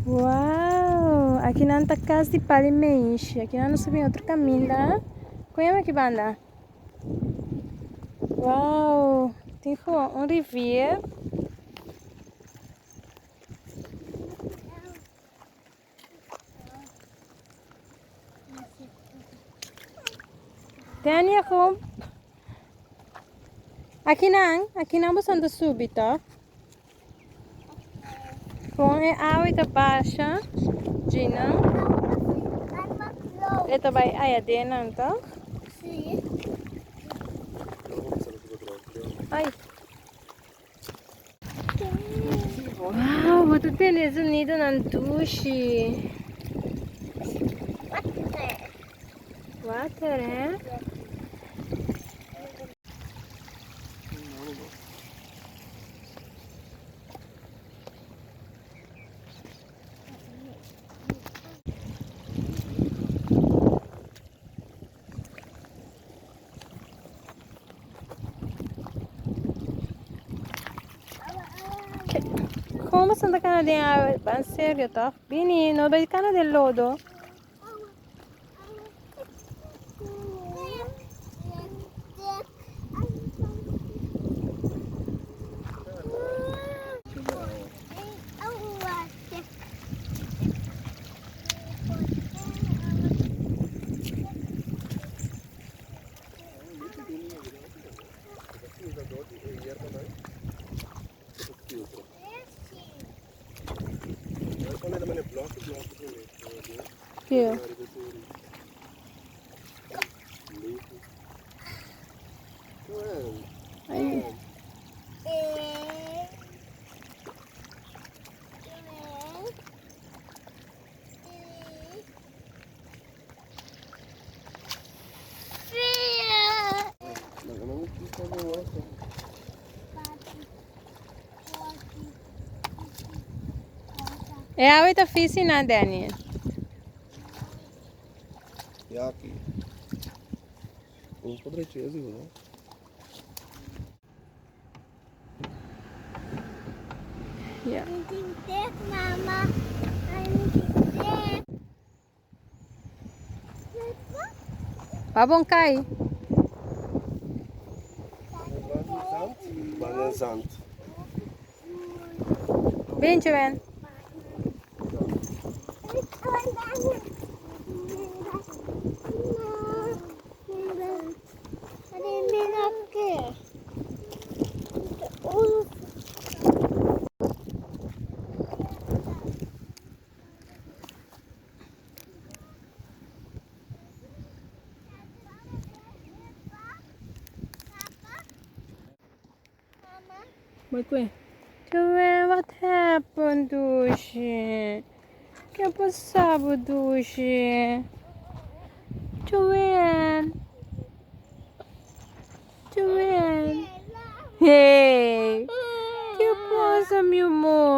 Wow! Aki nan ta kas di pali meishi. Aki nan nos ta bin otro kaminda. Kon yama aki banda? Wow! Tin gewoon un rivier. Daniel kom. Aki nan, aki nan boso ta subi toch? Kon e awa ta basha djinan. E ta bai aya den nan toch? Sí. Ai. Wow, bo ta tende e zonidonan dushi. Water. Water, hè? Como Santa Cana den awa? Ban serio toch? Bini, no bai cana den lodo. Kiyo? Ay. E awe ta fisi na Daniel. Ja, aki. Un podrechi es no? Ja. Mama. Pa bon kai. Zand? Zand. Bin Joanne. Mooi kwe. Joanne, what happened, Dushi? Ke pasabo, Dushi? Joanne. Joanne. Hey. Ke pasa, mi amor?